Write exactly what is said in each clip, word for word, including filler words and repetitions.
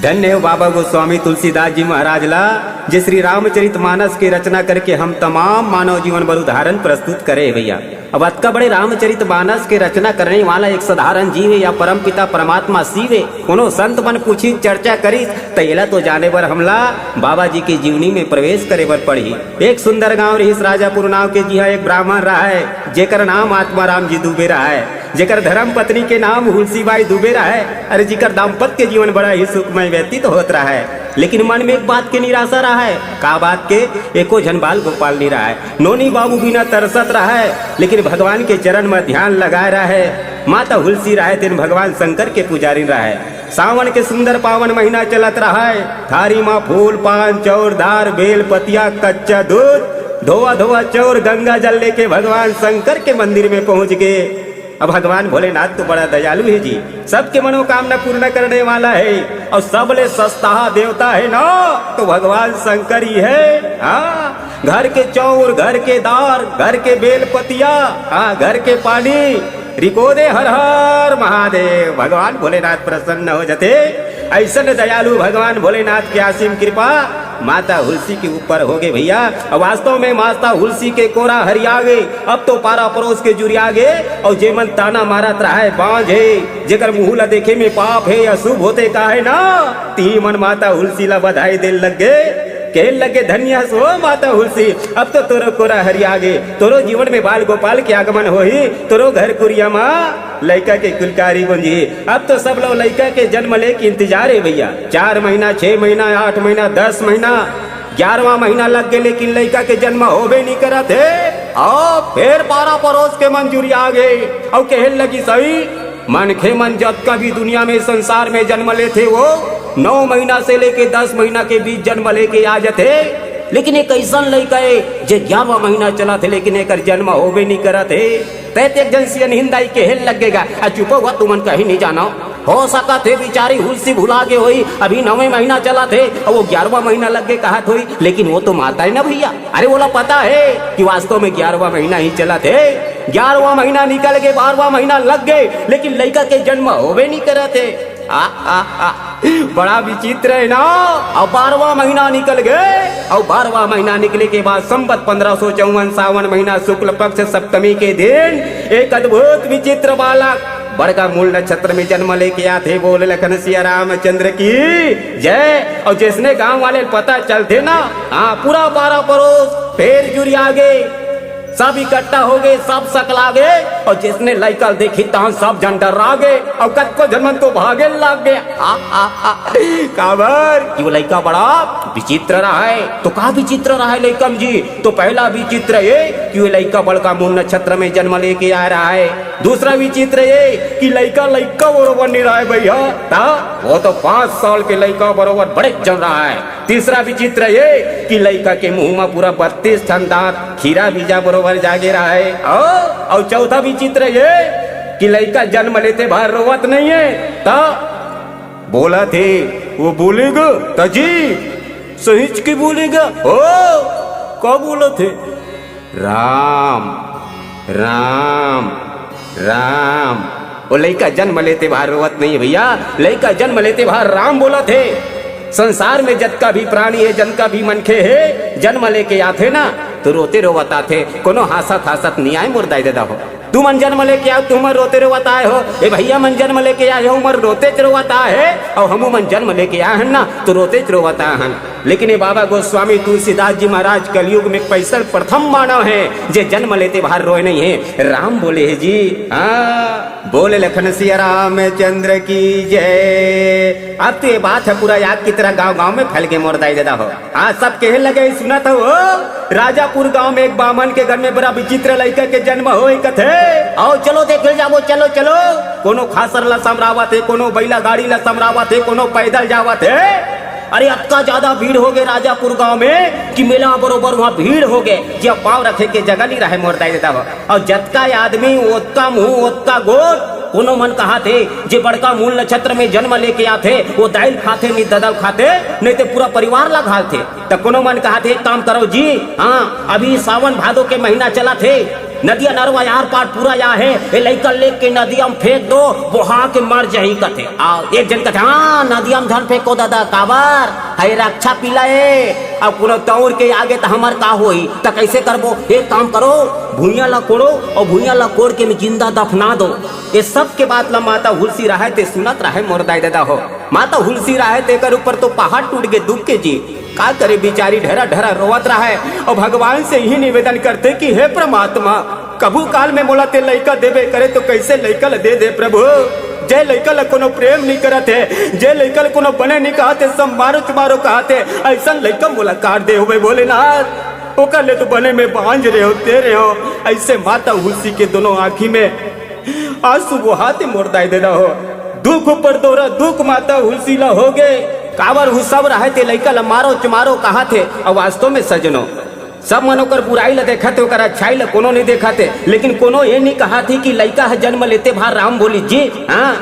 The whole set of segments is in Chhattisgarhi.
धन्य हो बाबा गोस्वामी तुलसीदास जी महाराज ला, जे श्री रामचरित मानस के रचना करके हम तमाम मानव जीवन बर उदाहरण प्रस्तुत करे हे भैया। अब अतका बड़े रामचरित मानस के रचना करने वाला एक साधारण जीव हे या परमपिता परमात्मा शिव हे? कोनो संत मन पूछिस, चर्चा करिस, त एला तो जाने बर हमला बाबा जी के जीवनी में प्रवेश करे बर पड़ही। एक सुंदर गांव रहिस राजापुर नाव के, जिहां एक ब्राह्मण रहय, जेकर नाम आत्माराम जी दुबे रहय, जेकर धर्म पत्नी के नाम हुलसी बाई दुबे रहय। अरे, जिकर दाम्पत्य जीवन बड़ा ही सुखमय व्यतीत होत रहय, लेकिन मन में एक बात के निराशा रहय। का बात के? एको झन बाल गोपाल नी रहय। नोनी बाबू बिना तरसत रहय, लेकिन भगवान के चरण में ध्यान लगाए रहय। माता हुलसी रहय, तेन भगवान शंकर के पुजारिन रहय। सावन के सुंदर पावन महीना चलत रहय। थारी म फूल, पान, चाउर, दार, बेल पतिया, कच्चा दूध, धोवा धोवा चाउर, गंगा जल लेके भगवान शंकर के मंदिर में पहुंच गे। अब भगवान भोलेनाथ तो बड़ा दयालु हे जी, सबके मनोकामना पूर्ण करने वाला हे। अउ सबले सस्ता देवता हे ना, तो भगवान शंकर ही हे। हाँ, घर के चाउर, घर के दार, घर के बेल पतिया, हाँ, घर के पानी, रिको दे हर हर महादेव। भगवान भोलेनाथ प्रसन्न हो जथे। अइसन दयालु भगवान भोलेनाथ के असीम कृपा माता हुलसी के ऊपर होगे भैया। अउ वास्तव में माता हुलसी के कोरा हरिया गे, अब तो पारा परोस के जुरिया गे। अउ जे मन ताना मारत रहय बांझ हे, जेकर मुंह ला देखे में पाप हे, अशुभ होथे कहे ना, तिही मन माता हुलसी ला बधाई देन लग गे। कहे लग गे, धन्य हस हो माता हुलसी, अब तो तोरो कोरा हरिया गे, तोरो जीवन में बाल गोपाल के आगमन होही, तोरो घर कुरिया मा लइका के कुलकारी गुंजही। अब तो सब लोग लइका के जन्म ले के इंतजार हे भैया। चार महीना, छह महीना, आठ महीना, दस महीना, ग्यारहवाँ महीना लग गे, लेकिन लइका के जन्म होबे नी करत हे। अउ फेर पारा परोस के मन जुरिया गे अउ कहे लगिस, सही मनखे मन जतका भी दुनिया में, संसार में जन्म लेथे, वो नौ महीना से लेके दस महीना के बीच जन्म लेके आ जथे, लेकिन एक अइसन लइका हे जे ग्यारहवाँ महीना चलत हे, लेकिन एकर जन्म होबे नी करत हे। तैं ते एक झन सियनहिन दाई कहे लग गे गा, "आ चुप हो, तुमन कहीं नी जानव।" हो सकत हे बिचारी हुलसी भुला गे होही, अभी नौवें महीना चलत हे अउ वो ग्यारहवाँ महीना लग गे कहत होही, लेकिन वो तो माता हे ना भैया। अरे, ओला पता हे कि वास्तव में ग्यारहवाँ महीना ही चलत हे। ग्यारहवाँ महीना निकल गे, बारहवाँ महीना लग गे, लेकिन लइका के जन्म होबे नी करत हे। आ, आ, आ, बड़ा विचित्र हे ना। अउ बारहवाँ महीना निकल गे, अउ बारहवाँ महीना निकले के बाद संवत पंद्रह सौ चौवन सावन महीना शुक्ल पक्ष सप्तमी के दिन एक अद्भुत विचित्र बालक बड़का मूल नक्षत्र में जन्म लेके आथे। बोल लखन सिया रामचंद्र की जय। अउ जइसने गांव वाले ल पता चलथे ना, हाँ, पूरा पारा परोस फेर जुरिया गे, सब इकट्ठा हो गे, सब सकला गे, अउ जइसने लइका ल देखिस तहन सब झन डर्रा गे, अउ कतको झन मन तो भागे लाग गे। आ, आ, आ, काबर कि वो लइका बड़ा विचित्र रहय। तो का विचित्र रहय लइका म जी? तो पहला विचित्र ये कि वो लइका बड़का मूल नक्षत्र में जन्म लेके आय रहय। दूसरा विचित्र ये कि लइका लइका बरोबर नी रहय भैया, त वो तो पाँच साल के लइका बरोबर बड़े जन रहय। तीसरा विचित्र ये कि लइका के मुंह म पूरा बत्तीस ठन दांत खीरा बीजा बरोबर जागे रहय। अउ, अउ चौथा विचित्र ये कि लइका जन्म लेते भर रोवत नइ हे, त बोलत हे, वो बोलेगा, "ताजी, सहीच के बोलेगा?" "ओ, का बोलत हे?" "राम, राम, राम।" वो लइका जन्म लेते भर रोवत नइ हे भैया, लइका जन्म लेते भर राम बोलत हे। संसार में जतका भी प्राणी हे, जतका भी मनखे हे, जन्म लेके आथे ना, तो रोते रोवत आथे, कोनो हांसत हांसत नइ आय मोर दाई ददा हो। तुमन जन्म लेके आय, तुमन रोते रोवत आय हो। ए भैया मन जन्म लेके आय हो, उमन रोतेच रोवत आय हे, अउ हमू मन जन्म लेके आय हन ना, तो रोतेच रोवत आय हन। लेकिन ए बाबा गोस्वामी तुलसीदास जी महाराज कलयुग में special प्रथम मानव हे, जे जन्म लेते भर रोय नइ हे। राम बोले हे जी, हाँ, बोल लखन सिया रामचंद्र की जय। अब तो ये बात हे पूरा याद की तरह गांव गांव में फैल गे मोर दाई ददा हो। हाँ, सब कहे लगे, "सुनत हो, राजापुर गांव में एक बामन के घर में बड़ा विचित्र लइका के जन्म होय कथे। आओ चलो देखे जाबो, चलो, चलो।" कोनो खासर ला समरावत हे, कोनो बैला गाड़ी ला समरावत हे, कोनो पैदल जावत हे। अरे, अतका ज्यादा भीड़ हो गे राजापुर गांव में कि मेला बरोबर उहां भीड़ हो गे, जे पांव रखे के जगह नइ रहय मोर दाई ददा हो। अउ जतका आदमी, ओतका मुंह, ओतका गोठ। कोनो मन कहत हे, जे बड़का मूल नक्षत्र में जन्म लेके आथे, वो दाई ल खाथे, नइ ददा ल खाथे, नइ ते पूरा परिवार ला घालथे। त कोनो मन कहत हे, एक काम करव जी, हाँ, अभी सावन भादो के महीना चलत हे, नदिया नरवा यार पार पूरा या हे, ए लइका लेके नदिया म फेंक दो, बोहा के मर जाही कथे। आ एक जन कथे, हाँ, नदिया म झन फेंको दादा, काबर? हे रक्षा पिला ए। अब कोनो तौर के आगे त हमर का होही, त कइसे करबो? एक काम करो, भुइयां ला कोड़ो अउ भुइयां ला कोड़ के में जिंदा दफना दो। ये सब के बात ला माता हुलसी राहय ते सुनत राहय मोर दाई ददा हो। माता हुलसी राहय तेकर ऊपर तो पहाड़ टूट गे दुख के जी। का करे बिचारी ढरा ढरा रोवत राहय अउ भगवान से इही निवेदन करथे कि हे परमात्मा, कभू काल में मोला ते लइका देबे करे तो कइसे लइका ल दे दे प्रभु। जे लइका ल कोनो प्रेम नइ करत हे, जे लइका ल कोनो बने नइ कहत हे, सब मारो चुमारो कहत हे, अइसन लइका मोला काट दे होबे भोलेनाथ। ओकर ले तो बने में बांझ रेहो, ते रेहो। अइसे माता हुलसी के दोनों आंखी में आंसू बोहाथे मोर दाई ददा हो। दुख ऊपर दोहरा दुख माता हुलसी ला होगे। काबर हु सब राहय ते लइका ला मारो चुमारो कहत हे। अउ वास्तव में सजनो, सब मन ओकर बुराई ला देखत हे, ओकर अच्छाई ला कोनो नइ देखत हे। लेकिन कोनो ये नइ कहत हे कि लइका ह जनम लेते भार राम बोली जी, हाँ,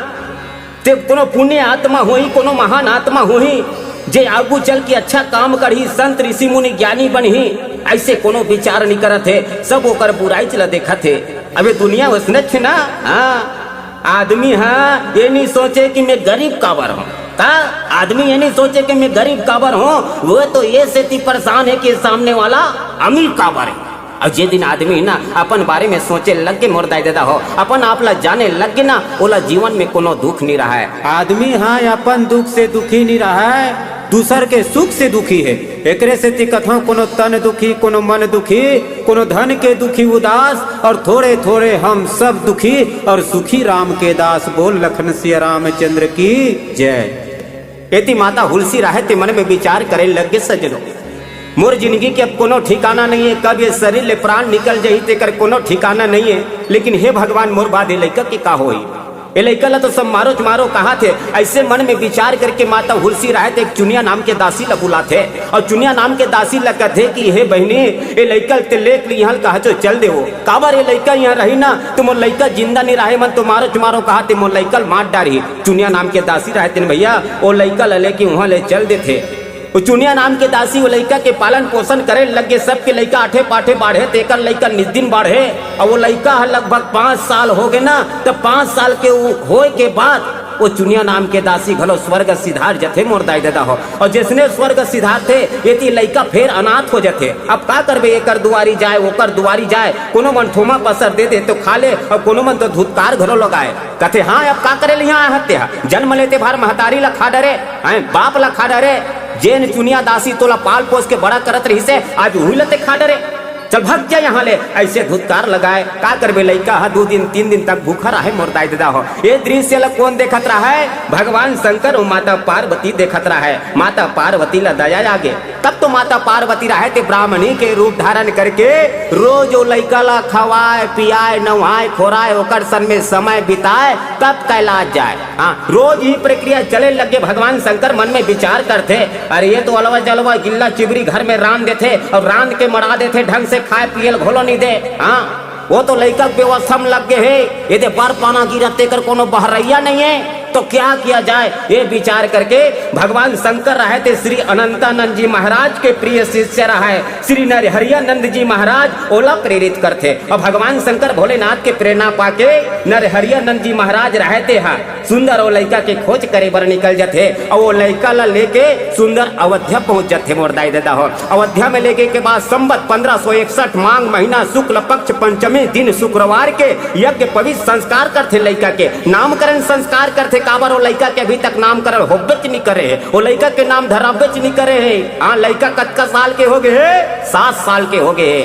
ते कोनो पुण्य आत्मा होही, कोनो महान आत्मा होही, जे आगू चल के अच्छा काम करही, संत ऋषि मुनि ज्ञानी बनही, अइसे कोनो विचार नइ करत हे, सब ओकर बुराई ला देखत हे। अब ये दुनिया वइसनेच हे ना, हाँ, आदमी ह ये नइ सोचे कि मैं गरीब काबर हों, का? आदमी ये नइ सोचे कि मैं गरीब काबर हों, वो तो ये सेती परेशान हे कि सामने वाला अमीर काबर हे। अउ जे दिन आदमी ना अपन बारे में सोचे लग गे मोर दाई ददा हो, अपन आप ला जाने लग गे ना, ओला जीवन में कोनो दुख नइ राहय। आदमी ह अपन दुख से दुखी नइ राहय, दूसर के सुख से दुखी हे। एकरे सेती कथौं, कोनो तन दुखी, कोनो मन दुखी, कोनो धन के दुखी उदास, अउ थोरे थोरे हम सब दुखी, अउ सुखी राम के दास। बोल लखन सिया रामचंद्र की जय। एती माता हुलसी राहय ते मन में विचार करे लग गे सजनो, मोर जिनगी के अब कोनो ठिकाना नइ हे, कब ये शरीर ले प्राण निकल जाही तेकर कोनो ठिकाना नइ हे। लेकिन हे भगवान, मोर बाद ये लइका के का होही? ए लइका ला तो सब मारो मारो कहत हे। अइसे मन में विचार करके माता हुलसी राहय ते एक चुनिया नाम के दासी ला बुलाथे अउ चुनिया नाम के दासी ला कथे कि हे बहिनी, ए लइका ल ते लेके इहां ले कहांचो चल देवो, काबर ए लइका इहां रही ना त मोर लइका जिंदा नइ राहय, मन तो मारो मारो कहत हे, मोर लइका ल मार डारही। चुनिया नाम के दासी राहय तेन भइया ओ लइका ला लेके उहां ले चल देथे। ओ चुनिया नाम के दासी ओ लइका के पालन पोषण करे लग गे। सबके लइका आठे पाठे बाढ़े, तेकर लइका निस्दिन बाढ़े। अउ ओ लइका ह लगभग पांच साल होगे ना, त पांच साल के उ-, होय के बाद ओ चुनिया नाम के दासी घलो स्वर्ग सिधार जथे मोर दाई ददा हो। अउ जइसने स्वर्ग सिधारथे, एती लइका फेर अनाथ हो जथे। अब का करबे, एकर दुवारी जाय, ओकर दुवारी जाय, कोनो मन थोमा पसर दे दे तो खा ले, अउ कोनो मन तो धुतकार घलो लगाय। कथे, हाँ, अब का करे ल इहां आय हस ते हा? जनम लेते भार महतारी ला खा डरे, हैं, बाप ला खा डरे, जेन चुनिया दासी तोला पाल पोस के बड़ा करत रहिसे, आज उही ला ते खा डरे। चल भग जा इहां ले, अइसे धुतकार लगाय। का करबे, लइका ह दू दिन, तीन दिन तक भूखा राहय मोर दाई ददा हो। ए दृश्य ला कोन देखत राहय? भगवान शंकर अउ माता पार्वती देखत राहय। माता पार्वती ला दया आगे। तब तो माता पार्वती राहय ते ब्राह्मणी के रूप धारण करके रोज ओ लइका ला खवाय, पियाय, नवाय, खोराय, ओकर संग में समय बिताय, तब कैलाश जाय। हाँ, रोज इही प्रक्रिया चले लग गे। भगवान शंकर मन में विचार करथे, अरे ये तो अलवा जलवा गिल्ला चिबरी घर में रांध देथे अउ रांध के मड़ा देथे, ढंग से खाय पिये ल घलो नइ दे। हाँ, ओ तो लइका के व्यवस्था म लग गे हे, एदे बर पाना गिरत तेकर कोनो बहरइया नइ हे, तो क्या किया जाय, ये विचार करके भगवान शंकर राहय ते श्री अनंतानंद जी महाराज के प्रिय शिष्य राहय श्री नरहरियानंद जी महाराज ओला प्रेरित करथे। अउ भगवान शंकर भोलेनाथ के प्रेरणा पाके नरहरियानंद जी महाराज राहय ते हा सुंदर ओ लइका के खोज करे बर निकल जथे अउ ओ लइका ला लेके सुंदर अवध्या पहुंच जथे मोर दाई ददा हो। अवध्या में लेगे के बाद संवत पंद्रह सौ इकसठ माघ महीना शुक्ल पक्ष पंचमी दिन शुक्रवार के यज्ञ पवित्र संस्कार करथे, लइका के नामकरण संस्कार करथे। काबर ओ लइका के अभी तक नामकरण होबेच नइ करे हे, ओ लइका के नाम धराबेच नइ करे हे। हाँ, लइका कतका साल के होगे हे? सात साल के होगे हे।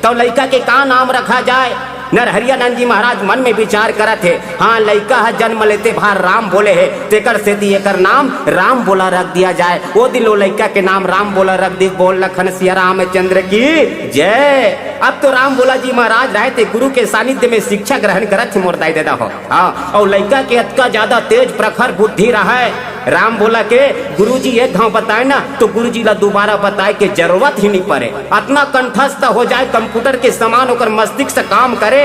तब लइका के का नाम रखा जाय? नरहरियानंद जी महाराज मन में विचार करत हे। हाँ, लइका ह जनम लेते भार राम बोले हे, तेकर सेती एकर नाम राम बोला रख दिया जाय। ओ दिन ओ लइका के नाम राम बोला रख दिस। बोल लखन सिया रामचंद्र की जय। अब तो राम बोला जी महाराज राहय ते गुरु के सानिध्य में शिक्षा ग्रहण करत हे मोर दाई ददा हो। हाँ, अउ लइका के अतका जादा तेज प्रखर बुद्धि राहय। राम बोला के गुरुजी एक घांव बताय ना, तो गुरुजी ला दुबारा बताय के जरूरत ही नइ परे। अतना कंठस्थ हो जाय, कंप्यूटर के समान ओकर मस्तिष्क काम करे।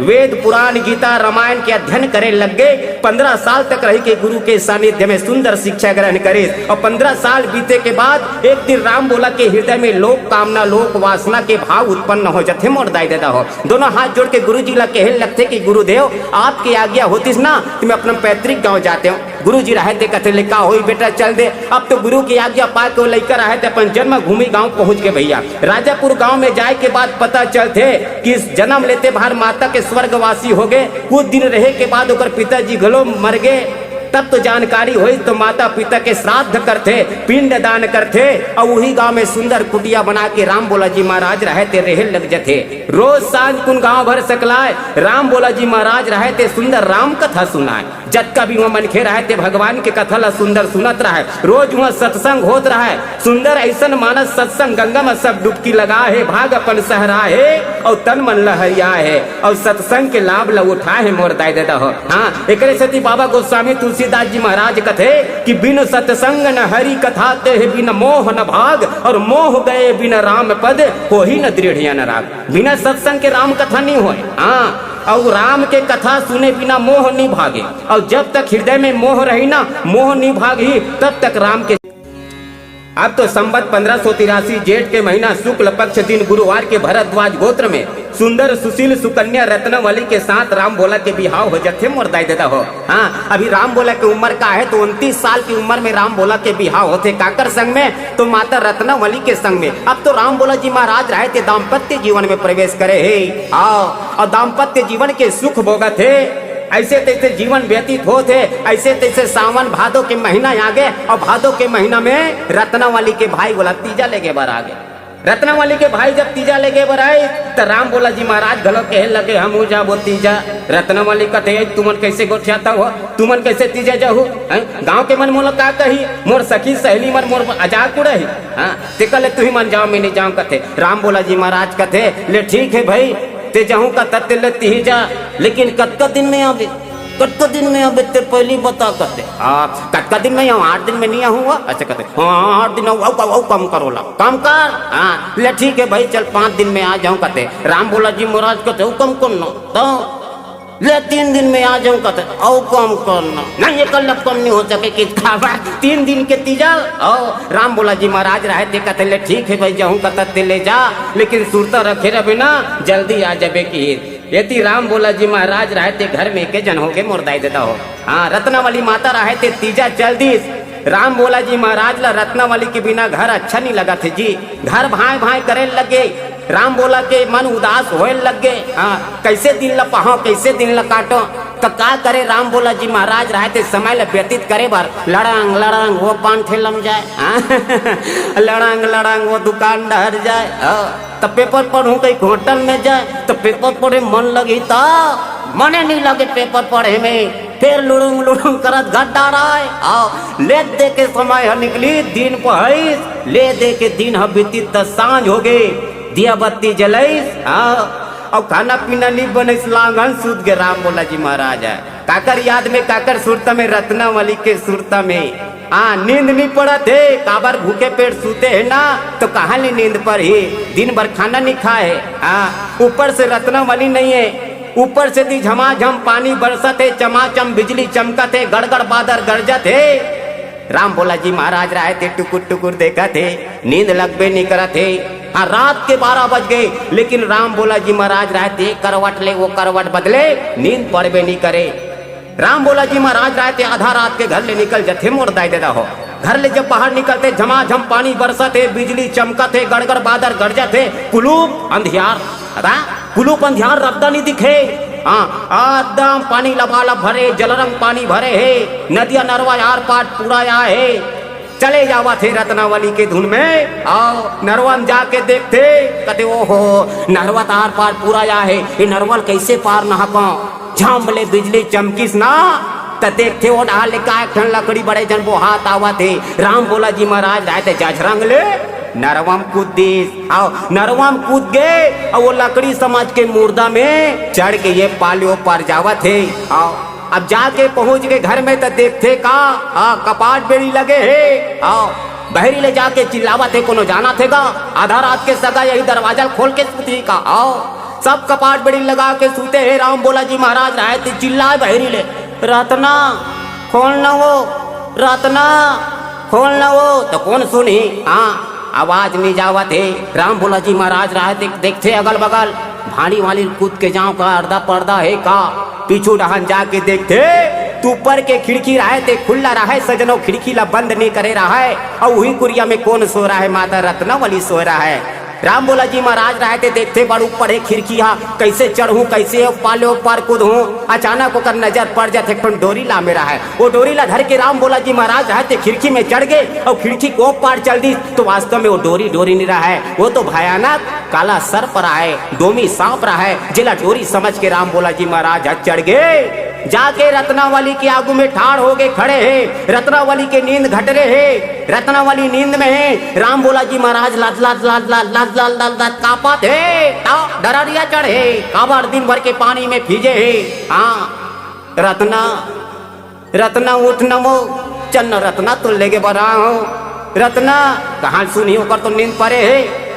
वेद, पुराण, गीता, रामायण के अध्ययन करे लग गे। पंद्रह साल तक रहि के गुरु के सानिध्य में सुंदर शिक्षा ग्रहण करे अउ पंद्रह साल बीते के बाद एक दिन राम भोला के हृदय में लोक कामना, लोक वासना के भाव उत्पन्न हो जथे। मोर दाई ददा हो, दोनों हाथ जोड़ के गुरु जी ला कहे लगथे कि गुरुदेव, आपके आज्ञा होतिस ना, त मैं अपना पैतृक गांव जातेंव। गुरु जी रहे ते कथे ले, का होई बेटा, चल दे। अब तो गुरु की आज्ञा पा के वो लइका रहे ते अपन जन्मभूमि गांव पहुंच गे भैया। राजापुर गांव में जाए के बाद पता चलथे कि जनम लेते भार माता के स्वर्गवासी हो गे। कुछ दिन रहे के बाद ओकर पिताजी घलो मर गे। तब तो जानकारी होई तो माता पिता के श्राद्ध करथे, पिंड दान करथे अउ उही गांव में सुंदर कुटिया बना के राम भोला जी महाराज रहे ते रहे लग जथे। रोज सांझ कुन गांव भर सकलाय, राम भोला जी महाराज रहे ते सुंदर राम कथा सुनाय। जतका भी वहाँ मनखे रहे ते भगवान के कथा ला सुंदर सुनत रहे। रोज वहाँ सत्संग होत रहे। सुंदर ऐसन मानस सत्संग, गंगा में सब डुबकी लगा हे, भाग अपन सहरा हे अउ तन मन लहरिया हे अउ सत्संग के लाभ ला उठा हे मोर दाई ददा हो। हाँ, एकरे सेती बाबा गोस्वामी तुलसीदास जी महाराज कथे कि बिन सत्संग न हरि कथा, ते बिन मोह न भाग, और मोह गए बिन राम पद, होही न दृढ़ अनुराग। बिना सत्संग के राम कथा नहीं होय। हाँ, अउ राम के कथा सुने बिना मोह नहीं भागे। अउ जब तक हृदय में मोह रही ना, मोह नहीं भागही, तब तक राम के। अब तो संवत पंद्रह सौ तिरासी जेठ के महीना शुक्ल पक्ष दिन गुरुवार के भरद्वाज गोत्र में सुंदर सुशील सुकन्या रत्नावली के साथ राम भोला के बिहाव हो जथे मोर दाई ददा हो। हाँ, अभी राम भोला के उम्र का है तो उनतीस साल की उम्र में राम भोला के बिहाव होथे। काकर संग में? तो माता रत्नावली के संग में। अब तो राम भोला जी महाराज रहे ते दाम्पत्य जीवन में प्रवेश करे हे। हाँ, अउ दाम्पत्य जीवन के सुख भोगत हे। ऐसे तैसे जीवन व्यतीत होत हे। ऐसे तैसे सावन भादो के महीना आ गे अउ भादो के महीना में रत्नावली के भाई भोला तीजा लेगे बर आ गे। रत्नावली के भाई जब तीजा लेगे बर आए त राम भोला जी महाराज घलो कहे लगे, हमहू जाबो तीजा। रत्नावली कथे, "ए, तुमन कैसे गोठियाता हो? तुमन कैसे तीजा जाहू? हैं? गांव के मन मोला का कही? मोर सखी सहेली मन मोर मजाक उड़ाही।" हाँ, तेकर ले तुही मन जाव, मैं नहीं जाव कथे। राम भोला जी महाराज कथे, ले ठीक हे भाई, ते जाहू कथस ते ले तिही जा, लेकिन कतका दिन में आबे, कतका दिन में आबे ते पहिली बता कथे। हाँ, कतका दिन में आऊँ, आठ दिन में नहीं आहूँ, ऐसे कथे। हाँ, आठ दिन आऊ, आऊ, आऊ काम करो ला, काम कर। हाँ, ले ठीक हे भाई, चल पाँच दिन में आ जाहूँ कथे। राम भोला जी महाराज कथे, हुकम करना, तो ले तीन दिन में आ जाहूँ कथे, अउ काम करना। नहीं, एकर ले कम नहीं हो सके कि काबर तीन दिन के तीजा। अउ राम भोला जी महाराज रहे ते कथे, ले ठीक हे भाई, जाहूँ कथस ते ले जा, लेकिन सुरता रखे रहे ना, जल्दी आ जाबे कि। एती राम भोला जी महाराज रहे ते घर में एके झन होगे मोर दाई ददा हो। हाँ, रत्नावली माता रहे ते तीजा चल दिस। राम भोला जी महाराज ला रत्नावली के बिना घर अच्छा नहीं लगत हे जी। घर भांय भांय करे लगे। राम भोला के मन उदास होए लग गे। हाँ, कैसे दिन ला पाहूँ, कैसे दिन ला काटूँ? त का करे राम भोला जी महाराज रहे ते समय ला व्यतीत करे बर लड़ंग लड़ंग वो पान ठेला में जाए, हाँ? लड़ंग लड़ंग वो दुकान डहर जाए, हाँ? त पेपर पढ़ूँ कहीं होटल में जाए त पेपर पढ़े मन लगही त मने नहीं लगे पेपर पढ़े में। फिर लुड़ुंग लुड़ुंग करत घर डाराए। हाँ, ले दे के समय ह निकली, दिन पहइस, ले दे के दिन ह बीतिस त सांझ होगे। दिया बत्ती जलइस, हाँ, अउ खाना पीना नी बनइस, लांघन सूत गे राम भोला जी महाराज ह। काकर याद में, काकर सुरता में? रत्नावली के सुरता में। हाँ, नींद नी पड़त हे, काबर भूखे पेट सूते हे ना, तो कहाँ ले नींद पड़ही? दिन भर खाना नी खाए हे। हाँ, ऊपर से रत्नावली नहीं हे, ऊपर से ती झमाझम पानी बरसत हे, चमाचम बिजली चमकत हे, गड़गड़ बादर गरजत हे। राम भोला जी महाराज रहे ते टुकुर टुकुर देखत हे, नींद लगबे नी करत हे। हाँ, रात के बारह बज गे, लेकिन राम भोला जी महाराज रहे ते करवट ले वो करवट बदले, नींद पड़बे नी करे। राम भोला जी महाराज रहे ते आधा रात के घर ले निकल जथे मोर दाई ददा हो। घर ले जब बाहर निकलथे, झमाझम पानी बरसत हे, बिजली चमकत हे, गड़गड़ बादर गरजत हे, कुलूप अंधियार, अदा, कुलूप अंधियार, रद्दा नी दिखे। हाँ, एकदम पानी लबालब भरे, जलरंग पानी भरे हे, नदिया नरवा आर पार पूरा आए हे। चले जावत हे रत्नावली के धुन में। अउ नरवा म जाके देखथे, कथे, "ओहो, नरवा त आर पार पूरा आए हे, ये नरवा ल कैसे पार नहाकंव?" झम ले बिजली चमकिस ना, त देखथे ओ डहार ले का एक ठन लकड़ी बड़े झन बोहात आवत हे। राम भोला जी महाराज रहे ते जझरंग ले नरवा म कूद दिस। अउ नरवा म कूद गे, अउ वो लकड़ी समझ के मुर्दा में चढ़ के ये पार ले ओ पार जावत हे। अउ अब जाके पहुंच गे घर में त देखथे का, हाँ, कपाट बेड़ी लगे हे। अउ बहरी ले जाके चिल्लावत हे, कोनो जानत हे का? आधा रात के सगा यही दरवाजा ल खोल के सुतही का? अउ सब कपाट बड़ी लगा के सूते हे। राम भोला जी महाराज रहत हे चिल्लाए बहरी ले, "रतना, खोल न वो, रतना, खोल न वो।" त कोन सुनही? हाँ, आवाज नइ जावत हे। राम भोला जी महाराज रहत हे, देखथे अगल बगल, भांड़ी वाली कूद के जांव का, अर्दा पर्दा हे का। पीछू डहन जाके देखथे, त ऊपर के खिड़की रहत हे खुल्ला रहय सजनो, खिड़की ला बंद नइ करे रहय। अउ उही कुरिया में कोन सोय रहय? माता रत्नावली सोय रहय। राम भोला जी महाराज रहत हे, देखथे बड़ ऊपर हे खिड़की हा, कइसे चढ़हूं, कइसे ओ पार ले ओ पार कूदहूं। अचानक ओकर नजर पड़ जाथे, एक ठन डोरी लामे रहय। ओ डोरी ला धर के राम भोला जी महाराज रहत हे खिड़की में चढ़ गे, अउ खिड़की के ओ पार चल दिस, त वास्तव में ओ डोरी, डोरी नइ रहय, ओ तो भयानक काला सर्प रहय, डोमी सांप रहय, जेला डोरी समझ के राम भोला जी महाराज ह चढ़ गे। जाके रत्नावली के आगू में ठाढ़ होके खड़े हे। रत्नावली के नींद घटरे हे, रत्नावली नींद में हे। राम भोला जी महाराज लद लद लद लद लद लद लद लद कांपत हे, त डररिया चढ़े, काबर दिन भर के पानी में भीजे हे। हाँ, रतना, रतना उठ न वो, चल न रतना, तोर लेगे बर आए हों। रतना, कहाँ सुनही, ओकर तो नींद परे हे।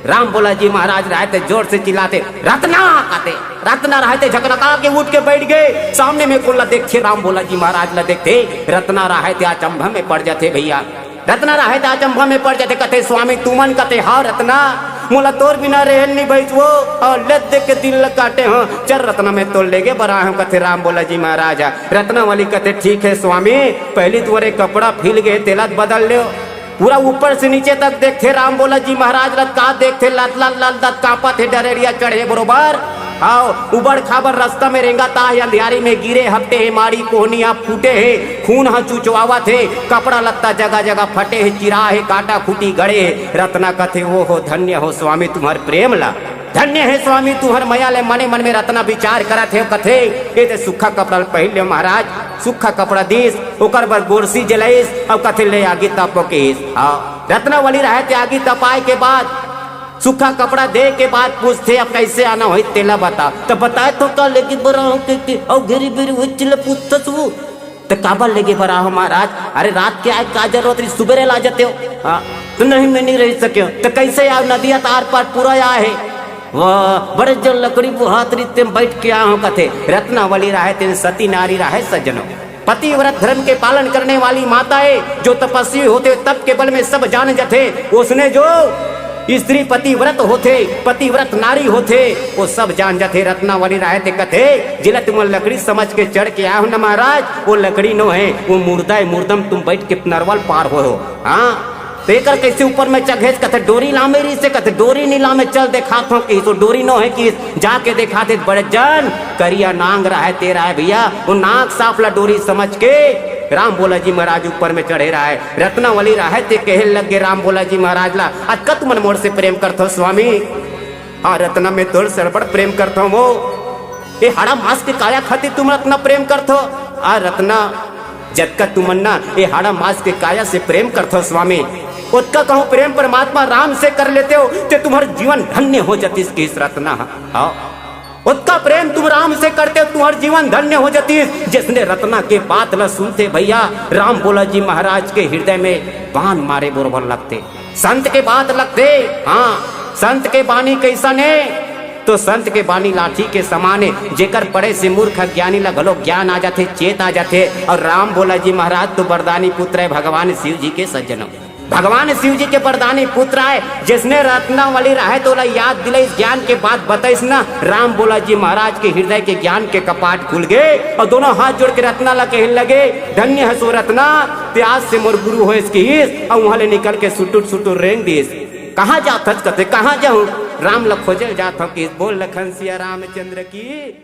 राम भोला जी महाराज रहत हे जोर से चिल्लाथे, "रतना!" कथे। रतना रहत हे झकनका के उठ के बइठ गे। सामने में कोन ला देखथे? राम भोला जी महाराज ला देखथे। रतना रहत हे अचंभा में पड़ जाथे भइया। रतना रहत हे अचंभा में पड़ जाथे, कथे, "स्वामी तुमन?" कथे, "हाँ रतना, मोला तोर बिना रहे नइ भइस वो, अउ ले देख के दिल ला काटे हों। चल रतना, मैं तोर लेगे बर आए हों," कथे राम भोला जी महाराज ह। रत्नावली कथे, "ठीक हे स्वामी, पहिली तुंहर कपड़ा फील गे, तेला बदल लेव।" पूरा ऊपर से नीचे तक देखथे राम भोला जी महाराज ला, का देखथे, लद लद लद लद कांपत हे, डरेरिया चढ़े बरोबर। हव, उबड़ खाबड़ रस्ता में रेंगत हे, अंधियारी में गिरे हपटे हे, माड़ी कोहनी ह फूटे हे, खून ह चुचवावत हे, कपड़ा लत्ता जगह जगह फटे हे, चिरा हे, कांटा खूंटी गड़े हे। रतना कथे, "ओ हो, धन्य हो स्वामी तुंहर प्रेम ला।" धन्य हे स्वामी तुंहर मया ले। मने मन में रतना विचार करत हे, कथे, "ए दे सूखा कपड़ा ल पहिर ले महाराज।" सूखा कपड़ा दीस, ओकर बर गोरसी जलाइस, अउ कथे, "ले आगी तपो," किहिस। हाँ, रत्नावली रहत हे आगी तपाए के बाद, सूखा कपड़ा दे के बाद पूछथे, "अब कइसे आना होही तेला बता।" त बताए तो का लेगे बर आए हों के, के, अउ घेरी बेरी उहिच ल पूछथस वो। "त काबर लेगे बर आए हों महाराज?" "अरे रात के आए का जरूरत रहिस, सुबेरे ला जाते हो।" हाँ, "त नहीं, मैं नइ रहि सकेंव।" "त कइसे आए? नदिया त आर पार पूरा आए हे।" "वाह, बड़े जन लकड़ी बुहात रहिस तेम बइठ के आए हों," कथे। रत्नावली रहय तेन सती नारी रहय सज्जनो, पतिव्रत धर्म के पालन करने वाली माता हे, जो तपस्वी होथे, तप के बल में सब जान जथे। ओसने जो स्त्री पतिव्रत होथे, पतिव्रत नारी होथे, ओ सब जान जथे। रत्नावली रहय ते कथे, "जेला तुमन लकड़ी समझ के चढ़ के आए हो न महाराज, ओ लकड़ी नो हे, ओ मुर्दा हे, मुर्दा म तुम बइठ के नरवा ल पार होय हो।" हाँ, त एकर कइसे ऊपर में चघेस? कथे, "डोरी लामे रहिसे?" कथे, "डोरी नइ लामे, चल देखात हों," किहिस। ओ डोरी नो हे किहिस। जाके देखाथे, बड़े जन करिया नांग रहय ते रहय भइया, ओ नांग सांप ला डोरी समझ के राम भोला जी महाराज ऊपर में चढ़े रहय। रत्नावली रहय ते कहे लग गे राम भोला जी महाराज ला, "अतका तुमन मोर से प्रेम करथो स्वामी?" "हाँ रतना, मैं तोर से अब्बड़ प्रेम करथों वो।" "ए हाड़ा मांस के काया खातिर तुमन अतना प्रेम करथो?" "आ रतना, जतका तुमन ना ए हाड़ा मांस के काया से प्रेम करथो स्वामी, ओतका कहूँ प्रेम परमात्मा राम से कर लेते हो, ते तुम्हर जीवन धन्य हो जतिस," किहिस रतना। हाँ, "ओतका प्रेम तुम राम से करते हो, तुम्हर जीवन धन्य हो जतिस।" जइसने रतना के बात ल सुनथे भइया, राम भोला जी महाराज के हिरदय में बान मारे बरोबर लगथे। संत के बात लगथे। हाँ, संत के बानी कइसन हे? तो संत के बानी लाठी के समान हे, जेकर पढ़े से मूर्ख अज्ञानी ला घलो ज्ञान आ जाथे, चेत आ जाथे। अउ राम भोला जी महाराज तो वरदानी पुत्र हे भगवान शिव जी के सज्जनो। भगवान शिव जी के वरदानी पुत्र आय, जइसने रत्नावली रहय त ओला याद दिलाइस, ज्ञान के बात बताइस न, राम भोला जी महाराज के हिरदय के ज्ञान के कपाट खुल गे अउ दोनों हाथ जोड़ के रतना ला कहे लगे, "धन्य हस ओ रतना, ते आज से मोर गुरु होयस," किहिस, अउ उहाँ ले निकल के सुटुर सुटुर रेंग दिस। "कहाँ जात हस?" कथे, "कहाँ जाहूँ, राम ल खोजे ल जात हँव," किहिस। बोल लखन सिया रामचंद्र की।